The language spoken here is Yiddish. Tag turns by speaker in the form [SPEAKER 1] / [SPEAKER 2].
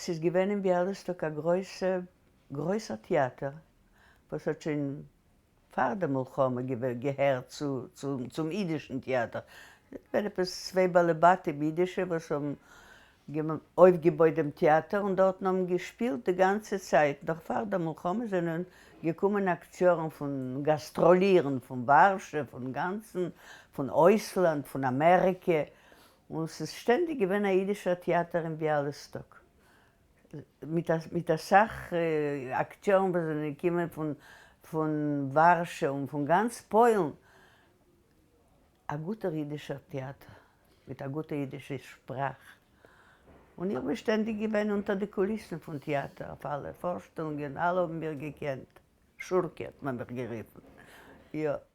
[SPEAKER 1] ס'איז געווען אין ביאליסטאק א גרויסע גרויסער טעאטער וואס האט שוין פאר די מלחמה געהערט צום אידישן טעאטער. געווען עפעס צוויי בעלי בתים אידישע וואס האבן אויפגעבויט דעם טעאטער און דארטן האבן געשפילט די גאנצע צייט נאך פאר די מלחמה זענען געקומען אקטיארן פון גאסטראלירן פון ווארשע פון גאנצן פון אויסלאנד פון אמעריקע און ס'איז שטענדיג געווען א אידישער טעאטער אין ביאליסטאק מיט אסאך אקטיארן וואס זענען געקומען פון ווארשע און פון גאנץ פוילן, א גוטער אידישער טעאטער מיט א גוטע אידישע שפראך, און איך בין שטענדיג געווען אונטער די קוליסן פון טעאטער אויף אלע פארשטעלונגען, אלע האבן מיר געקענט, שורקע האט מען מיך גערופן, יא.